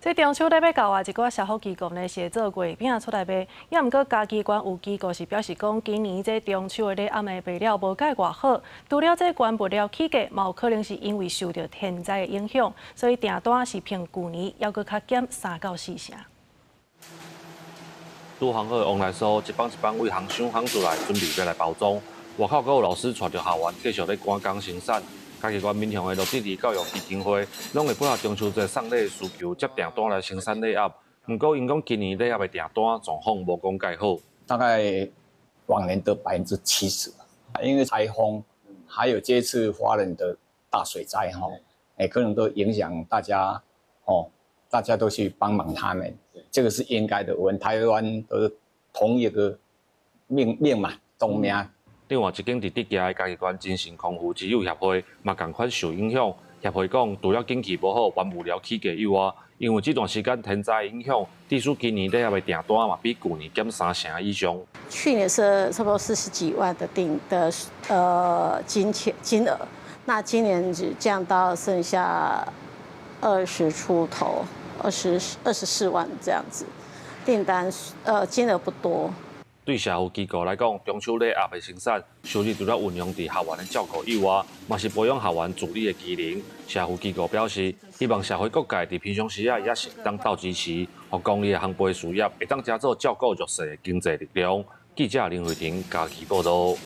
這中秋咧欲到啊，一寡社福機構呢是會做月餅出來賣。也毋過嘉義縣有機構是表示講，今年這中秋的禮盒的賣了無蓋偌好，除了這原物料起價，嘛有可能是因為受著天災的影響，所以訂單是比舊年猶閣較減三到四成。拄烘好的旺來酥，一枋一枋對烘箱烘出來，準備欲來包裝。外口閣有老師帶著學員繼續咧趕工生產。嘉義縣民雄的樂智兒教育基金會，攏會配合中秋節送禮的需求，接訂單來生產禮盒。毋過，𪜶講今年禮盒的訂單狀況無講蓋好，大概往年的70%，因為颱風，還有這次花蓮的大水災，吼，可能都影響大家，哦，大家都去幫忙他們，這個是應該的。我們台灣都是同一個命命嘛，同命。另外一間佇竹崎的嘉義縣精神康復之友協會嘛仝款受影響。協會講，除了景氣無好、原物料起價以外，因為這段時間天災影響，致使今年禮盒的訂單嘛比舊年減三成以上。去年是差不多四十幾萬的訂的金錢金額，那今年只降到剩下20出頭，24萬這樣子，訂單金額不多。對社福機構來講，中秋禮盒的生產收入除了運用佇學員的照顧以外，嘛是培養學員自理的機能。社福機構表示，希望社會各界佇平常時啊，也是會當鬥支持，予公益的烘焙事業會當成做照顧弱勢的經濟力量。記者林慧婷嘉義報導。